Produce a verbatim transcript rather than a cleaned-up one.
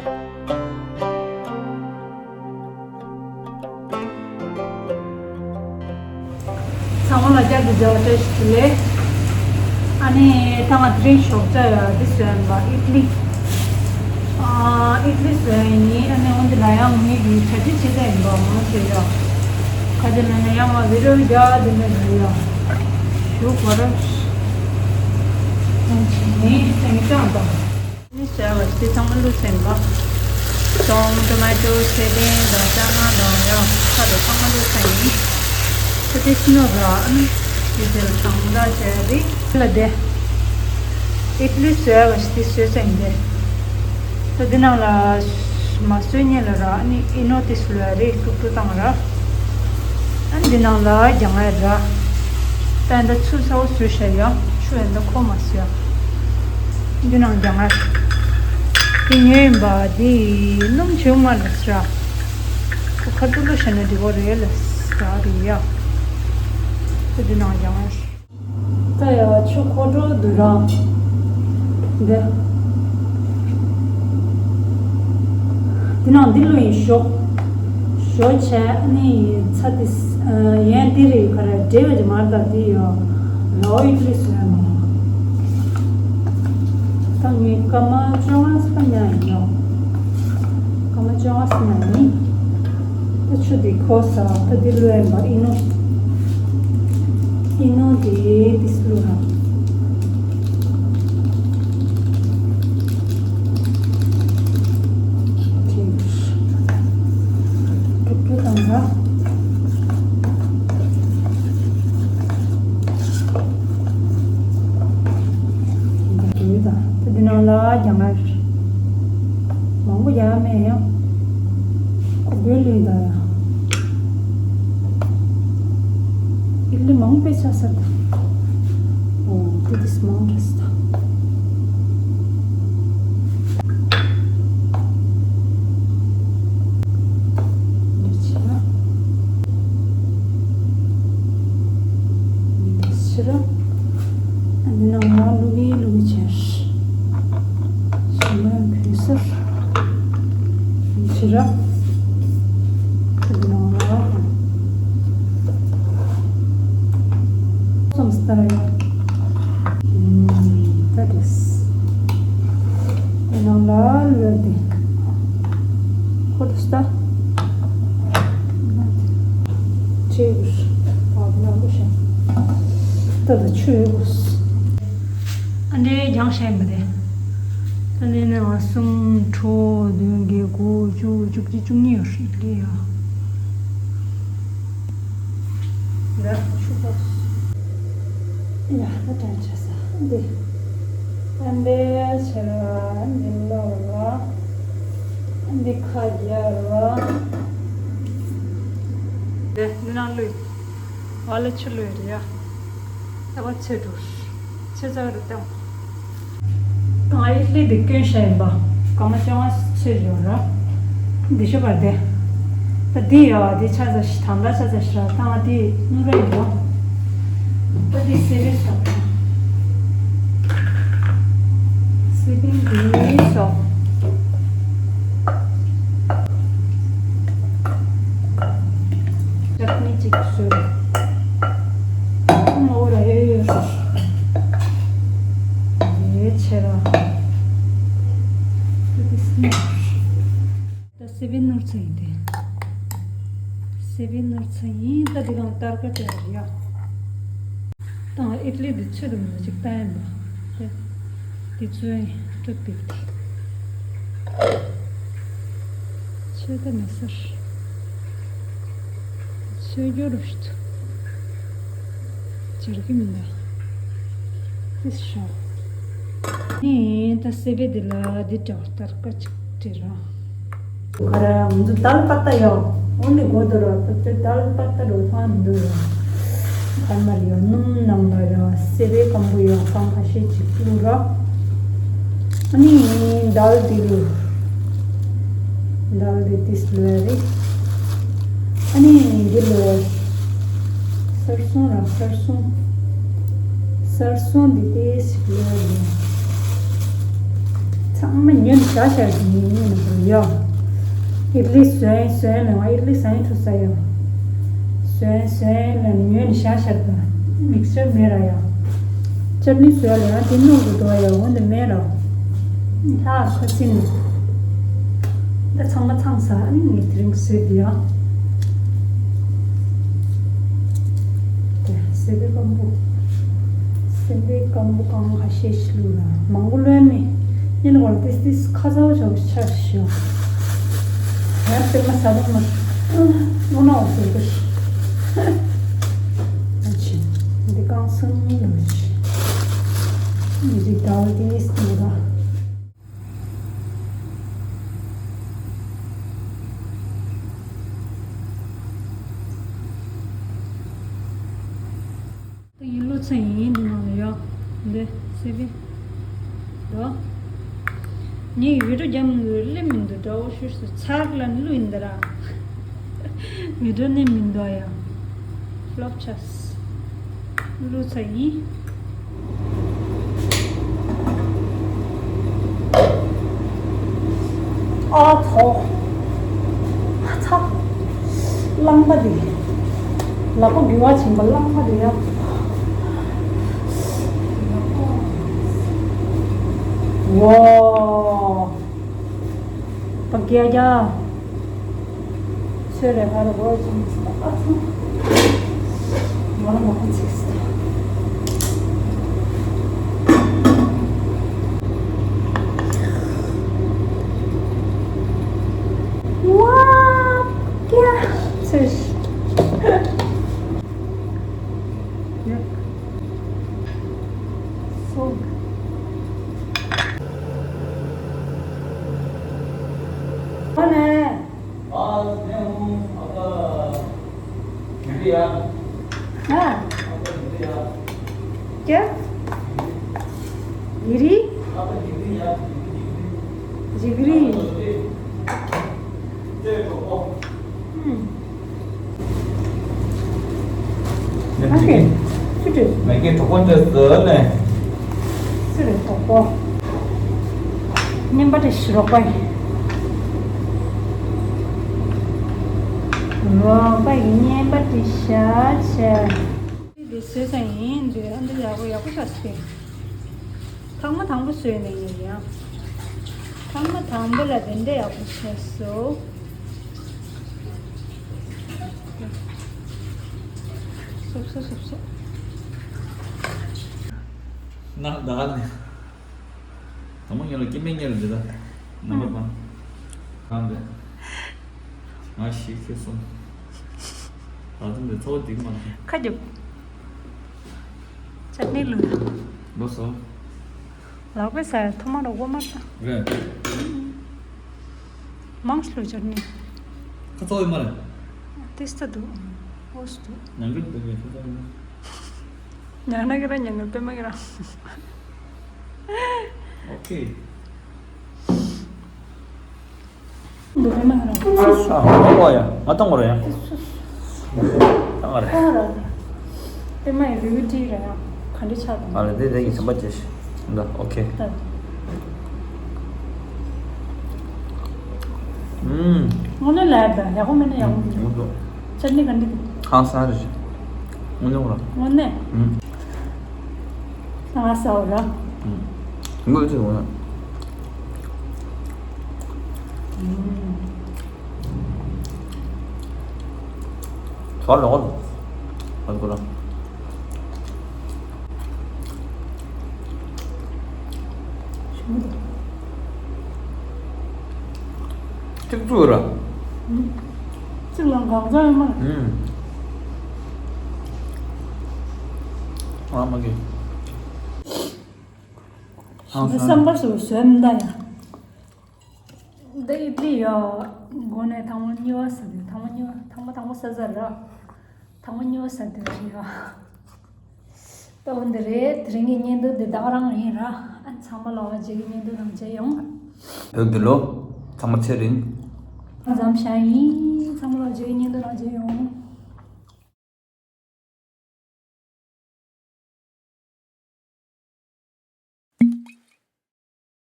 ཚང་མ་ལ་བསྐྱར་དུ་མཇལ་བ་བཀྲ་ཤིས་བདེ་ལེགས། ཨ་ནི་ད་ང་དེ་རིང་ཞོགས་ཇ་ཡ་འདི་བཟོས་ཡིན་པ་ཨིད་ལི། ཨ་ཨིད་ལི་བཟོས་ཡིན། ཨ་ནི་འོན་ཏེ་ལ་ཡང་ངེད་ཀྱི་གྲ་སྒྲིག་བྱེད་ས་ཡིན་པ་མང་ཆེ་ཡ། ཁ་ཅིག་ན་ན་ཡང་ང་བི་རོ་རྒྱ་དེ་ནས་རེད་ཡ། ཞུ་གོ་ར། ནི་ཨ་ནི་ཅང་དང་། ནི་བྱ་བ་ཞིག་ཚང་མ་བླུགས་ཟིན་པ། ཙོང་ཊོ་མ་ཊོ་ཚལ་སྟན་དང་ཅ་ལག་དང་ཡང་ཁ་དང་ཚང་མ་བླུགས་ཟིན་ཡིན། ཁ་དེ་སྣོ་ར་ཨ་ནི་དེ་དེར་དང་ད་བྱས་རེད་ལ་དེ། ཨིད་ལི་བཟོ་བ་ཞིག་དེ་བཟོས་ཟིན་དེ། ད་དེ་ནང་ལ་མ་བཟོས་ཉེ་ལ་ར་ཨ་ནི་ཨི་ནོ་དེ་བཟོས་རེད་ཀྲུག་ཀྲུག་བཏང་ར། ཨ་འདི་ནང་ལ་རྒྱང་ངར་ར། ད་ཡིན་ད་ཆུ་ཚ་བོ་བཟོས་ཤ་ཡ། ཆུ་ཡིན་ད་ཁོ་མ་ཟོས་ཡ། འདི་ནང་རྒྱང་ངར། དེ་ཉོས་ཡིན་པ་དེ་སྣུམ་བྱུང་མ་ལ་ཟ། ཁོ་ཁ་ཐུག་ལོ་ཤ་ན་འགྲིག་གོ་རེད་ལ་ཟ་རེད་ཡ། ད་འདི་ནང་རྒྱང་ངར། ད་ཡ་ཆུ་ཁོ་འགྲོ་དུ་ར། འདི། འདི་ནང་འདི་ལོ་ཡིན་ཞོག་ཞོག་བྱས་ནི་ཚ་དེ་ཡན་དེ་རེད་ག་རེ་འབྲེལ་བ་ཅི་མར་ད་དེ་ཡོ་ལོ་ཡིན་ལི་སུ་ཡ་མ། ད་ངས་སྐར་མ་བཅོ་ལྔ་ཙམ་ཉལ་ཡིན་ཡོ། སྐར་མ་བཅོ་ལྔ་ཙམ་ཉལ་ཡིན། ད་ཆུ་དེ་ཁོ་ས་ད་དེ་ལོ་ཡིན་པ་ཨིན་ནོ། ཨིན་ནོ་དེ་དེ་སུ་ལོ་ར། ཀྲུག་ཀྲུག་བཏང་ར། འདི་དང་འདི་ནང་ལ་རྒྱང་ངར་མང་པོ་རྒྱག་མེད་ཡང་ཁོ་བོད་ལུས་དང་ཡང་ཨིད་ལི་མང་པོ་ཆགས་ས་དང་། འོ་དེ་དེ་མང་དྲགས་ས་དང་། འདི་ཕྱིར། འདི་ཕྱིར། འདི་ནང་ལ་བླུག་གི་བླུག་གི་བྱས། ཞིམ་པོ་ཡང་བུད་སོང་། འདི་ཕྱིར། འདི་ནང་ལ། སོམ་སྟར་ཡང་། ད་དེས། ནང་ལ་ལོས་དེ། ཁོ་ཏུ་སྟ། ཆེ་གུ་ཤ། ཨ་ནང་གུ་ཤ། ད་ད་ཆུ་ཡོད་གུ་ཤ། ཨ་འདྲེ་རྒྱང་ཤ་ཡིན་པ་དེ། ད་ནི་ནི་ང་གསུམ་དྲུག་བདུན་བརྒྱད་དགུ་བཅུ་བཅུ་གཅིག་བཅུ་གཉིས་ཡོད་ཤི་ལི་ཡ། ཡ་ཆུ་ཁོ། ཡ་ད་དྲན་ཆེ་ས་འདི། ཨ་འདི་ཆེ་ར་འདི་ལོ་ར། འདི་ཁ་རྒྱ་ར། འདི་འདི་ནང་ལུས། བ་ལ་ཆུ་ལུས་རེད་ཡ། ད་བ་ཚེ་འགྲོ། ཚེ་ཚ་རུ་བཏང་། ང་ཨིད་ལི་འདི་སྐྱོན་ཤ་ཡིན་པ། སྐར་མ་བཅོ་ལྔ་ཚོད་ཡོད་ར། འདི་ཤོ་བར་དེ། ད་འདི་ཡོད་འདི་ཆ་ཚ་ཤི་ཐང་ད་ཆ་ཚ་ཤི་ར་ད་ང་འདི་སྣུར་ར་ཡིན་པ། ད་འདི་སེ་རེ་ཤ། སེ་རེ་འདི་ཤོ། ཅག་ནི་ཅིག་བཟོས། མོ་ར་ཡོད་ཡོད་ཤོ། ཡོད་ཆེ་ར། ད་སེ་བའི་ནོར་ཚ་ཡིན་ཏེ། སེ་བའི་ནོར་ཚ་ཡིན་ད་འདི་གང་ལྟར་ཀ་ཅེ་ར་ཡ། ད་ང་ཨིད་ལི་འདི་ཚོད་དུ་མི་ཅིག་ལྟ་ཡིན་པ། དེ་དེ་ཚོད་ཡིན་སྤྲོད་པའི་དེ། ཚོད་ད་མི་ཟེར། ཚོད་སྐྱོ་རུ་ཞིག་ཚོད། སྦྱར་གི་མི་འདུག་དེ་ཤོག་ནི་ད་སེ་བའི་འདི་ལ་འདི་འདྲ་བ་ལྟར་ཀ་ཅིག་དྲི་ར། ག་ར་ང་ཚོ་དལ་པ་ཏ་ཡོད། འོ་ནི་གོ་དོ་ར་ཏ་ཏེ་དལ་པ་ཏ་རོ་ཐང་འདུག་ཡོད། གར་མ་རེད་ཡོད། སྣུམ་ནང་ལ་རེད་བ། སེ་བའི་སྐམ་པོ་ཡོད། སྐམ་ཁ་ཤས་ཅིག་བླུགས་ར། ཨ་ནི་དལ་དེ་བླུགས། དལ་དེ་ཏིས་བླུགས་ཡ་རེད། ཨ་ནི་འདི་བླུགས་ཡ། གསར་སོང་ར་གསར་སོང་། གསར་སོང་འདི་ཏིས་བླུགས་ཡ་རེད། ཚང་མ་ཉོན་བྱ་བྱ་ཞིག་ཉོན་ཉོན་ན་བུ་ ཡ། ཨིཌ་ལི་བཟོས་བཟོས་ནས་ང་ཨིཌ་ལི་ཟ་ཡིན་ཐུ་ས་ཡ། བཟོས་བཟོས་ནས་ཉོས་ནས་བཞག་བཞག་དང་མིག་སར་མེད་ར་ཡ། ཅར་ནི་བཟོས་ལ་ཡང་དེ་སྣུམ་དུ་འདུག་ཡ། འོན་ཏེ་མེད་ར། ལྷག་ཁ་སིན། ད་ཚང་མ་ཚང་ས་ཨ་ནི་ངས་དེ་རིང་བཟོས་དེ་ཡ། དེ་སེ་བའི་ཀམ་པོ། སེ་བའི་ཀམ་པོ་གང་ཁ་ཤས་ཤིག་ལུས་ལ་མང་པོ་ལོན་མེད། ཉིན་གོང་ཏིས་ཏིས་ཁ་ཚ་བོ་ཆགས་ཤོག་ཡང་པེ་མ་ས་དོ་མ། ཨ་ནོ་ཟེར་གི། ཨ་ཆི། འདི་གང་སུན་ལོ་ཆི། འདི་ཟིག་ད་བ་ཏིས་ཏིས་ད། ད་ཡིན་ལོ་ཚོད་ཡིན་འདི་ནང་ལ་ཡོད། འདི་སེ་བི། འདུག་ངས་བི་ཌིའོ་རྒྱབ་མི་འདུག་སླེབས་མི་འདུག་འདྲ་བོ་ཤུར་སུ་ཚར་ལ་ནི་ལུས་ཡིན་འདི་ར། བི་ཌིའོ་ནས་མི་འདུག་ཡ། ལོབ་ཆགས། ལུས་ཚོད་ཡིན། ཨ་ཐོ། ཨ་ཚ། རླངས་པ་དེ། ལག་པ་འགུལ་བ་ཕྱིན་པ་རླངས་པ་དེ་ཡ། ཝོ། པ་ཀྱ་ཀྱ། ཚོད་རེ་ཧ་ར་གོ་ཅིང་ཨ་ཚ། ང་ལ་མ་ཁོ་ཚིག་སི། ཝ། ཀྱ། ཚེ་ཤི། སོ། ཨ་ནེ། ཨ། ཀྱ། ཡི་རི། ཇི་གི་རི། ཨུམ། ཨ་ཀེ། ཆུ་དྲོད། མེ་ཀེ་གྲོགས་པོ་འདྲ་ཟེར་ནས། སུ་རེད་གྲོགས་པོ། སྙན་པ་དེ་ཞུ་རོགས་པ་ཡིན། རོགས་པ་ཡིན་སྙན་པ་དེ་བཞག་བྱས། འདི་བཟོས་ཙང་ཡིན་འདི་ཨ་འདི་ཡག་པོ་ཡག་པོ་ཤག་སྟེ། ཐེངས་མ་དང་པོ་བཟོས་ནས་ཡིན་ཡང་། ཐེངས་མ་དང་པོ་ལ་དེ་འདྲ་ཡག་པོ་བྱས་སོ། སོབ་སོབ་སོབ་སོབ། ང་ད་ནི། དང་པོ་ཉལ་ལ་སྐྱེ་དམན་ཉལ་ལ་འདི་ད། རྣམ་པ་པ། གང་འདི། ང་ཞིག་ཁྱེར་སོང་། ད་དུང་འདི་ཚོགས་སྡིག་མ་ལ། ཁ་རྒྱབ། ཅ་ནི་ལུ། ལོ་སོ། ལག་པས་ཟ་ཡ་ཐོག་མ་རོགས་པ་མ་ལྟ། རེད། མང་སློ་ཅར་ནི། ཁ་ཚོགས་ཡོད་མ་རེད། ཏིས་ཏ་འདུག་ཨོ་སི་འདུག་ཉང་གི་འདུག་གི་ཁ་ཚོགས་ཡོད་མ་རེད། ཉང་ན་གི་ར་ཉང་གི་པེ་མ་གི་ར། ཨོ་ཁེ། འདུག་པེ་མ་ང་རང་། ཨ་ཧོ་ཡ། ང་གཏོང་གི་རེད་ཡ། གཏོང་གི་རེད། གཏོང་གི་རེད། པེ་མ་ཡི་རུས་ཏི་རེད་ཡ། ག་འདྲ་ཆགས་དང་། ཨ་ལེ་དེ་དེ་ཡི་སེམས་པ་ཅེས། འདི་ཨོ་ཁེ། ད། ཨུམ། དངོས་གནས་ལ་ཡག་པ་ཡག་པོ་མེད་ན་ཡག་པོ་མེད། ངོ་ཐོག་ཅར་ནི་ག་འདྲ་འདུག་ཧང་སང་རེད། དངོས་གནས་ངོ་ར། དངོས་གནས། ཨུམ། ང་ས་འོ་ར། ངོས་ཚོས་འོ་ན། ཚོར་ལོག་ལོག་ཨ་ཁོ་ར། གཅིག་བཙུགས་ར། གཅིག་ལ་འགག་རྩ་ཡོད་མ་རེད། ཨ་མ་གི། ཨང་སང་། བསམ་པ་སུ་བཟོས་མི་འདའ་ཡ། འདི་ཡི་པི་ཡ། འགོ་ནས་ཐང་མོ་གཉིས་པ་ཟ་དུས་ཐང་མོ་གཉིས་པ་ཐང་མོ་དང་པོ་ཟ་ཟ་ར། ཐང་མོ་གཉིས་པ་ཟ་དུས་རེད་ཡ། ལྟ་བུ་འདི་རེད། དེ་རིང་གི་བརྙན་ཐུང་འདི་དག་རང་ཡིན་ར། ཨ་ཚང་མ་ལ་བ་རྗེས་ཀྱི་བརྙན་ཐུང་རང་མཇལ་ཡོང་། བོད་འདི་ལོ། ཚང་མ་ཚེ་རིང་། ཨ་འཛམ་ཤང་ཡིན། ཚང་མ་ལ་བ་རྗེས་ཀྱི་བརྙན་ཐུང་རང་མཇལ་ཡོང་།